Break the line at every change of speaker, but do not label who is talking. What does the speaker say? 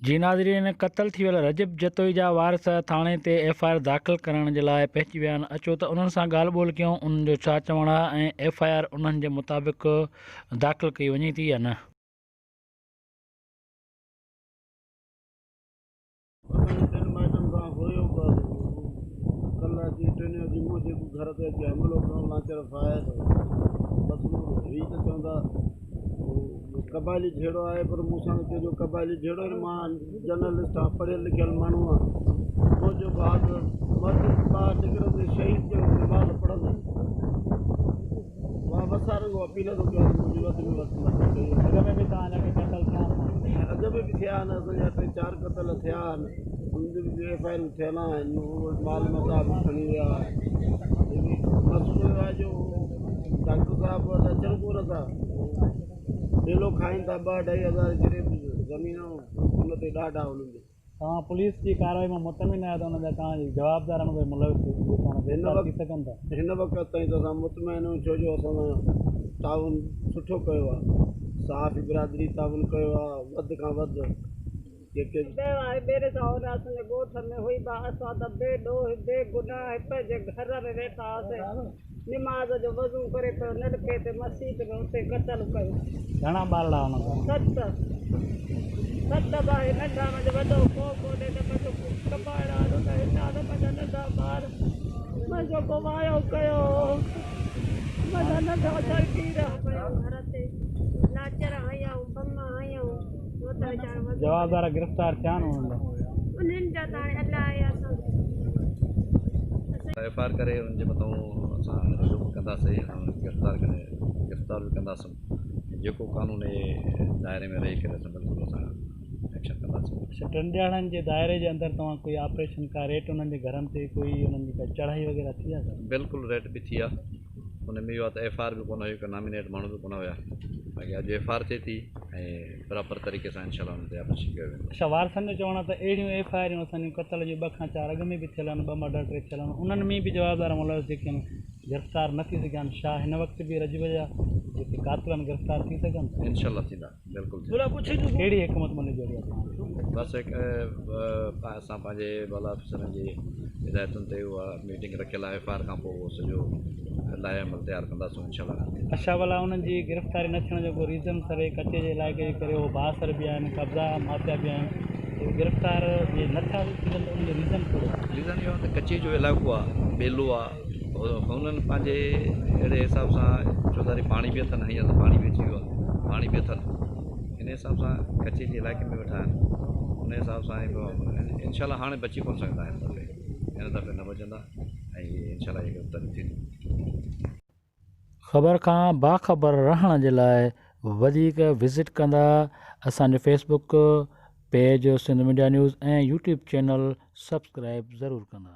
جي ناظرين قتل ٿي ويل رجب جتوئي جا وارث ٿاڻي تي ايف I R داخل ڪرائڻ جي لاء پهچي ويا آهن اچو ته انهن سان ڳالهه ٻولهه ڪيون انهن جو ڇا چوڻ آهي ۽ ايف I R انهن جي مطابق داخل ڪئي وڃي ٿي يا نه.
اسان جي ٽن مائٽن سان هيو به ڪلهه اچي ٽنهي اچي منهنجي گهر تي اچي حملو ڪيو لانچر فائر بس هي ته چوندا قبائلي جهيڙو آهي پر مون سان ته ڪنهن جو قبائلي جهيڙو نه مان جرنلسٽ آهيان پڙهيل لکيل ماڻهو آهيان منهنجو ڀاء ته مسجد ٻاهر نڪرندي شهيد ٿيو نماز پڙهندي مان وسارن کان اپيل ٿو ڪيان ته منهنجي وڌ ۾ وڌ مدد ڪئي وڃي.
اڳ ۾ به توهان جا ڪي قتل ٿيا آهن؟
اڳ ۾ به ٿيا آهن اسان جا ٽي چار قتل ٿيا آهن انهن جون به ايف I آرون ٿيل آهن اهي مال متاع به کڻي ويا مسئلو اهو آهي جو ڊاڪٽر صاحب اچن ڪونه ٿا ٻيلو کائين ٿا ٻه اڍائي هزار جريب زمين ان تي ڏاڍا انهن جي.
توهان پوليس جي ڪارروائي مان مطمئن آهيو ته انهن جا توهان جي جوابدارن اهي ملوث جيڪا آهن گرفتار ٿي سگهن ٿا؟
هن وقت تائين ته اسان مطمئن آهيون ڇو جو اسان سان تعاون سٺو ڪيو آهي صحافي برادري تعاون ڪيو آهي وڌ کان وڌ جيڪي به.
بيواهه ٻيري سان هن اسان جي ڳوٺ ۾ هئي با اسان ته بي ڏوهه بي گناهه پنهنجي گهر ۾ ويٺا هئاسين نماز جو وضو ڪري پيو نلڪي تي مسيت ۾ اتي قتل ڪيو.
گهڻا ٻارڙا هن کي؟
ست ست با هي ننڍا منجهه وڏو ڪو ڪونهي نه منهنجو ڪو ڪمائڻ وارو نه هيٺان نه منهنجا ننڍا ٻار منهنجو ڪو وايو ڪيو منهنجا ننڍا سرڪي رهيا.
پيو گهر تي لاچر هنيائون بم هنيائون.
جوابدار گرفتار ٿيا آهن انهن جا.
انهن جا ته هاڻي الله آهي اسان کي.
ايف I R ڪري انهن جي مٿان اسان رجوع به ڪنداسين ۽ انهن کي گرفتار ڪري گرفتار به ڪنداسون ۽ جيڪو قانون جي دائري ۾ رهي ڪري اسان بلڪل اسان ايڪشن ڪنداسين.
اڇا ٽن ڏهاڙن جي دائري جي اندر توهان ڪوئي آپريشن ڪا ريٽ انهن جي گهرن تي ڪوئي انهن جي ڪا چڙهائي وغيره ٿي آهي ڇا؟
بلڪل ريٽ به ٿي آهي ان ۾ اهو آهي ته ايف I R به ڪونه هئي ڪو نامينيٽ ماڻهو به ڪونه هيا باقي اڄ ايف I R ٿئي ٿي ۽ پراپر طريقي سان انشاء الله انهن تي آپريشن ڪيو ويندو.
اڇا وارثن جو چوڻ آهي ته اهڙيون ايف I آريون اسان جون قتل جون ٻه کان چار اڳ ۾ به ٿيل آهن ٻه مرڊر ٽي ٿيل آهن انهن ۾ به جوابدار ملوث جيڪي آهن گرفتار نه ٿي سگهيا آهن ڇا هن وقت به رجب جا جيڪي قاتل آهن گرفتار ٿي سگهن ٿا؟
انشاء الله ٿيندا بلڪل ٿيندا.
ڪهڙي حڪمت عملي جوڙي آهي توهان؟
بس هڪ اسان پنهنجي بالا آفيسرن جي هدايتن تي اها ميٽنگ رکيل آهي ايف I R کان پوء اهو سڄو لائحه عمل تيار ڪنداسون انشاء الله.
اڇا ڀلا انهن جي گرفتاري نه ٿيڻ جو ڪو ريزن سر هي ڪچي جي علائقي جي ڪري هو بااثر به آهن قبضا مافيا به آهن ته گرفتار جي نه ٿيا سگهن ته ان جو ريزن ڪهڙو آهي؟
ريزن اهو آهي ته ڪچي جو علائقو آهي ٻيلو آهي هنن پنهنجي اهڙي حساب سان چوڌاري پاڻي به اٿن هينئر ته پاڻي به اچي ويو آهي پاڻي به اٿن ان حساب سان ڪچي جي علائقي ۾ ويٺا آهن ان حساب سان انشاء الله هاڻي بچي ڪونه سگهندا هن دفعي هن دفعي نه بچندا ۽ انشاء الله هي گرفتاري ٿيندي.
خبر کان باخبر رهڻ جي لاء وڌيڪ وزٽ ڪندا اسان جو Facebook page Sindh media news ۽ YouTube channel subscribe ضرور ڪندا.